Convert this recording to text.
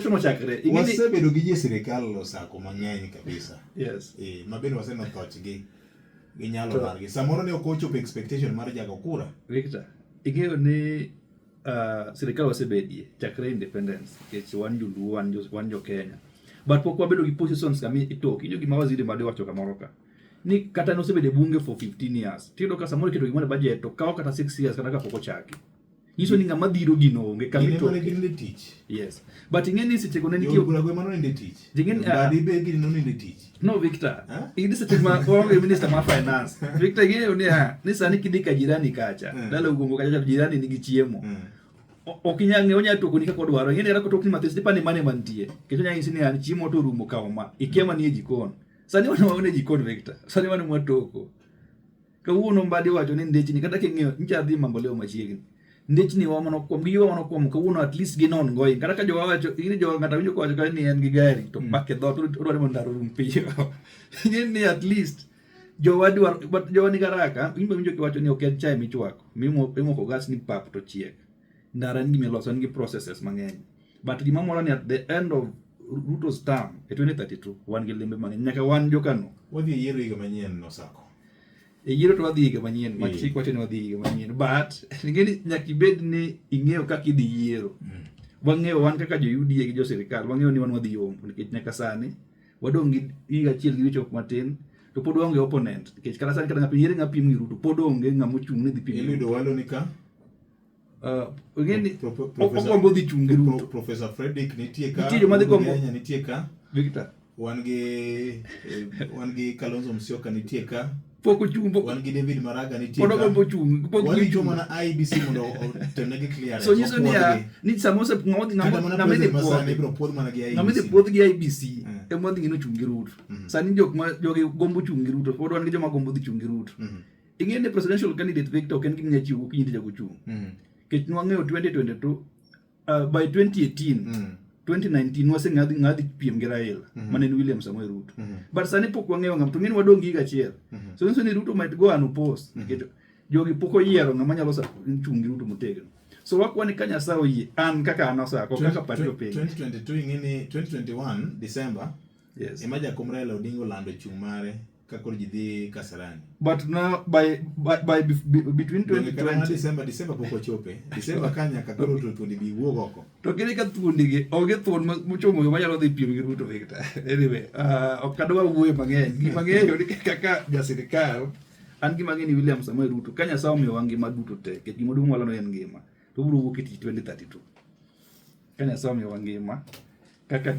Mochakre ing'e ni Wasebedo gi ji e sirikal osako mang'eny kabisa. Eh, ma bende waseneno thochgi gi nyalo margi. Samoro ne ok ochopo expectation mar jago kura. Victor, ing'eyo ni sirikal wasebedie chakre independence, nikech wan joluo, wan jo Kenya, but pok wabedo gi positions kama itoki. Ing'eyo gima waziri Mbadi wacho kamoro ka ni kata nosebedo e bunge for 15 years, tiyudo ka samoro iketo gimoro e budget to kawo kata 6 years kata kapok ochaki, nyiso ni ng'ama dhiro gino onge kama Gin ema ne itoke. gin e tich. Yes, but ing'e ni seche go ne nitie Jood bura go ema nonindo e tich. Jing'e Mbadi be gini nonindo e tich. No, Victor. Huh? Ing'e seche ma waonge minister mar finance. Victor, ing'eyo ni ha, ni sani kidhi ka jirani kacha, dala Ugombo kacha, jirani nigi chiemo. Ok inyal ng'eyo, onyalo tokoni kaka odwaro. Ing'e ni kata kotokni mathis, tipani mane mantie. Nikech onyalo nyisi ni an chiemo to orumo, kaw ma. Ikia manie jikon. Sani wan waonge jikon, Victor. Sani wan mwatoko. Kawuono Mbadi wacho ni ndechni kata king'iyo nyicha adhi Mamboleo machiegni. Ndechni wa mano kuom giwa mano kuom kawuono at least gin ongoing. Kata ka jowa wacho, ing'e jowa ng'ato winjo kowacho ka ni en gi gari to pake dhoot odwaro ni mondo ndara orum piyo. Ing'e ni at least jowa dwaro, but jowa nigi haraka. In be winjo kiwacho ni ok en chai michwako, mimoko gas ni pap to chiek. Ndara en gima iloso, en gi processes mang'eny. But gima mora ni at the end of Ruto's term e 2032 wan gi limbe mang'eny nyaka wan jokano. Wadhi e yiero higa manyien nosako. E yiero to wadhi higa manyien, ma chik wacho ni wadhi higa manyien. But ing'e ni nyaka ibed ni ing'eyo kaka idhi yiero. Wang'eyo wan kaka jo UDA gi jo sirikal, wang'eyo ni wan wadhi yombo nikech nyaka sani wadong' gi higa achiel gi weche moko matin to pod waonge opponent, nikech kata sani kata ng'ato yiere ng'a pim gi Ruto, pod onge ng'ama ochung' ni dhi pim gi Eliud Ruto. Owalo ni ka. Ing'e ni ogombo dhi chung' gi Ruto. Professor Fredrick nitie ka. Nitie joma dhi Uhuru gombo. Kenya nitie ka. Victor. Wan gi Kalonzo Musyoka nitie ka. Pok ochung', pok Wan gi David Maraga nitie pod ka. ogombo chung', pok Warito gichung'. mana IEBC mondo otemnegi clearance. So nyiso niya opuodhgi. ni sama ose ng'ama dhi Kata ng'ama mana ng'ama idhi president masani puodhi ibiro puodh mana gi ng'ama idhi IEBC. puodh gi IEBC ema dhi ng'e ni ochung' gi Ruto. Sani jok ma jogi gombo chung' gi Ruto, pod wan gi joma gombo dhi chung' gi Ruto. Ing'e ni presidential candidate, Victor, ok en gima inyalo chiwo gokinyi to ichako chung'. Nikech nwang'eyo 2022, by 2018, 2019 waseng'adhi ng'adhi piem gi Raila mane en William Samoei Ruto. But sani pok wang'eyo ng'ama to ng'e ni wadong' gi higa achiel. So nyiso ni Ruto might go unopposed nikech jogi pok oyiero ng'ama nyalo chung' gi Ruto motegno. So wakwa ni ka Nyasaye oyie, an kaka an osako kaka party opiny. 2022, ing'e ni 2021 December ema jakom Raila Odinga olando chung' mare ka koro ji dhi Kasarani. But now by between Donge kata mana 2020 December pok ochope. December ka nyaka koro to thuondi bi wuog oko. To kine ka thuondi gi onge thuon mochomo yo manyalo dhi piem gi Ruto, Victor. Anyway, ok adwa wuoyo mang'eny. Gima ng'eyo ni kaka ja sirikal, an gima ng'eyo ni William Samoei Ruto, ka Nyasaye omiyowa ngima duto te, nikech gima duong' walano en ngima, to obiro wuok e tich 2032. Ka Nyasaye omiyowa ngima, kaka